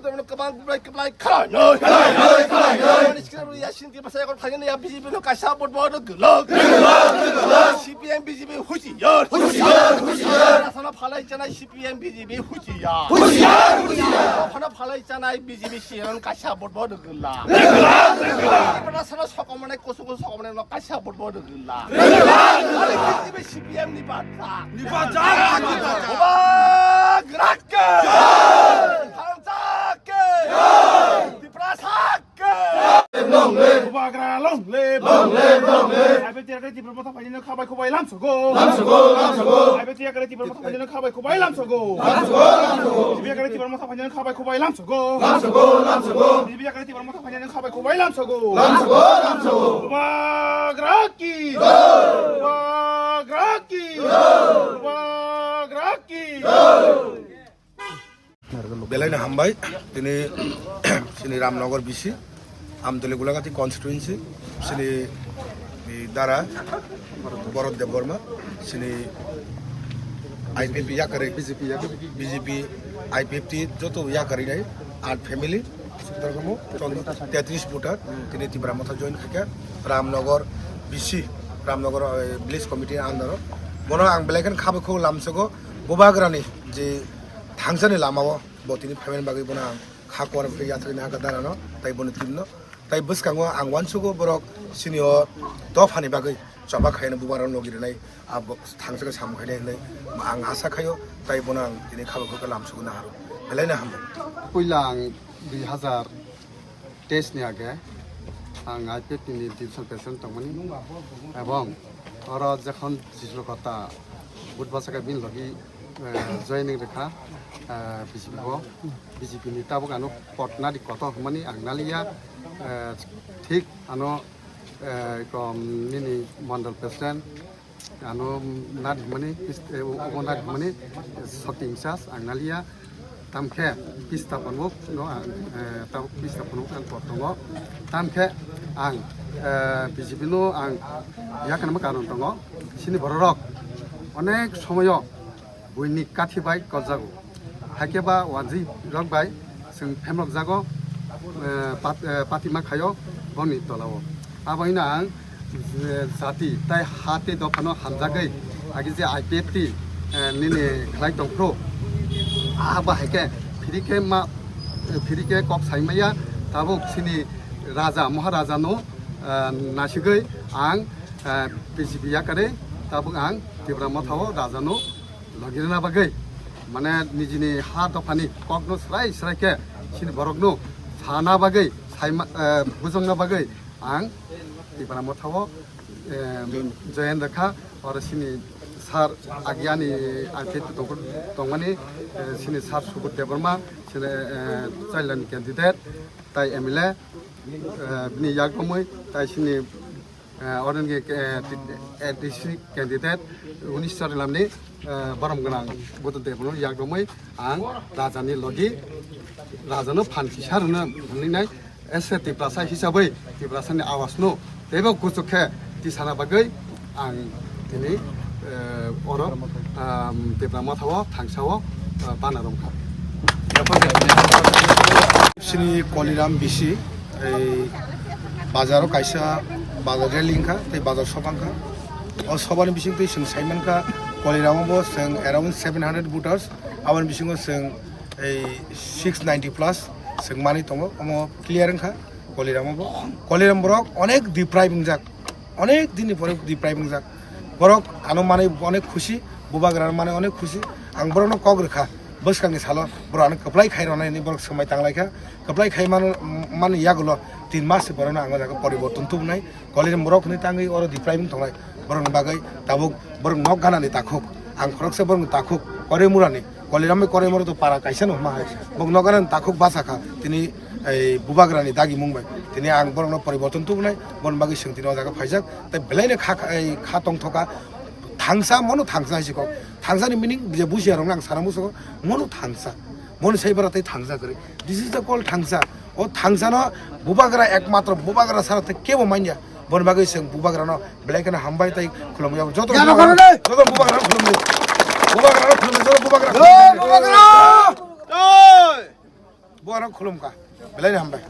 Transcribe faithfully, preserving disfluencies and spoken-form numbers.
Kwbang kwplai kwplai khlainai. Khlainai, khlainai. Ani sikla rwi yasin ti basa yakor khlainai ya B J P no kaisa vote bo no gwlak. Gwlak, gwlak. C P M B J P huchiyar. Huchiyar, huchiyar. Sana phalai chanai C P M B J P huchiyar. Huchiyar, huchiyar. Sana phalai chanai B J P siran kaisa vote bo no gwlak. Gwlak, gwlak. Sana sokomane kusu kusu sokomane no kaisa vote bo no gwlak. Gwlak, gwlak. B J P C P M ni bata. Ni bata. Bubagra ke. Jai. Thansa ke. Jai. Tiprasa ke. Long live. Bubagra long live. Long live, long live. Ai B T R Tipra Motha phainino khabai khubai lamsogo. Lamsogo, lamsogo. Ai B T R Tipra Motha phainino khabai khubai lamsogo. Lamsogo, lamsogo. Ai B T R Tipra Motha phainino khabai khubai lamsogo. Lamsogo, lamsogo. Ai B T R Tipra Motha phainino khabai khubai lamsogo. Lamsogo, lamsogo. Bubagra ki. Jai. Bubagra ki. Jai. Bubagra ki. Jai. Belai no hambai, tini sini Ramnagar B C, Amtali Gulagati constituency, sini ni dara Bharat Debbarma, sini I P F T yakari, B J P yakari, B J P, I P F T joto yakari nai, art family, Sudhargamo, Chandra, tetris voter, tini Tipra Motha join khaikha, Ramnagar B C, Ramnagar, eh, village committee under o. Bono ang belai khan khabai khuk lamsogo, Bubagrani je thangsani lamao bo tini phaimani bagwi bono ang kha kuar khe yathagwi nahakha darano, tai bono team no. Tai bwskango ang uansugo borok sini o dophani bagwi choba khaina bubagrano logi rwnai, abo thangsa khe samung khainai hinwi ang asa khaio, tai bono ang tini khabai khuk lamsogo naharo. Belai no hambai. Puila ang dui hazar teis ni age ang I P F T ni division president tongmani, ebong oro jekhon Jisru Kota vote bwsakhe bini logi, eh, joining rwkha, eh, B J P bo, B J P ni tabuk ano pot nadi kotor hwnmani ang naliya, eh, thik ano, eh, kom nini mondol president, ano nadi hwnmani, pis-, eh, obo nadi hwnmani, eh, shakti in charge ang naliya. Tamkhe pista phunuk no ang, eh, tam pista phunuk ang kok tongo. Tamkhe ang, eh, B J P no ang yakarma karon tongo. Sini bororok onek somoyo buini kathi bai koljago. Haikhe ba wanjwi rok bai chwng phemrok jago, eh, pat-, eh, patima khaio boni tolao. Abo hino ang, eh, jati tai ha tei dophano hamjagwi agi je I P F T, eh, nini khlai tongphru. Abo haikhe phirikhe ma, eh, phirikhe kok saimaya tabuk sini raja, maharaja no, eh, nasigwi ang, eh, B J P yakarwi tabuk ang Tipra Mothao raja no logirina bagwi, mane nijini ha dophani kokno srai srai khe sini borokno sana bagwi, saima, eh, bujongna bagwi ang Tipra Mothao, eh, join rwkha. Oro sini sir agiani I P F T tongmani, eh, sini sir Subodh Debbarma, sini, eh, chairman candidate, tai M L A, eh, bini yak romwi, tai sini eh, oro ni, eh, ti-, A D C candidate unis chari lamni, eh, borom gwnang Buddha Debno yak romwi ang rajani logi rajano phan kisa rwna hwnwi nai S A Tiprasa hisabwi Tiprasani awasno teibo kuchuk khe tisana bagwi ang tini, eh, oro, um, Tipra Mothao thangsao, eh, bana romkha. Sini Koliram B C, ei bazaro kaisa bazar rally wngkha, tei bazar soba wngkha. O sobani bisingtwi chwng saimankha, Koliramo bo chwng around seven hundred voters, aboni bisingo chwng ei six ninety plus chwng manwi tongo, omo clear wngkha Koliramo bo. Koliram borok onek deprive wngjak. Onek din ni pore deprive wngjak. Borok ano manwi onek khusi, bubagra ano manwi onek khusi. Ang borokno kok rwkha, bwskangni salo borok ano kwplai khai rwnai hinwi borok swmai tanglaikha. Kwplai khai man, man yagulo tin mas ni borokno ang o jaga poriborton tubunai. Koliram borok hinwi tangwi oro deprive wng tongnai. Borokni bagwi tabuk borok nok ganani takhuk. Ang khoroksa borokni takhuk, Korimurani. Koliram bai Korimura to para kaisa no hwnma hai. Bok nogaran takhuk basa kha. Tini ei bubagrani dagi mung bai. Tini ang borokno poriborton tubunai, bon bagwi chwng tini o jaga phaijak. Tei belai no kha, kha, ei kha tongthoka. Thangsa mono thangsa hai se kok. Thangsa ni meaning je bujiya rok ang sana musugo. Mono thangsa. Mono sai bara tei thangsa kwrwi. This is the call thangsa. O thangsa no bubagra ekmatro bubagra sara tei kebo manya. Bon bagwi chwng bubagrano belai kheno hambai tei khulumwi. Joto bubagrano khulumwi. Bubagrano khulumwi, joto bubagrano khulumwi. Bo ano khulumkha. Belai hambai.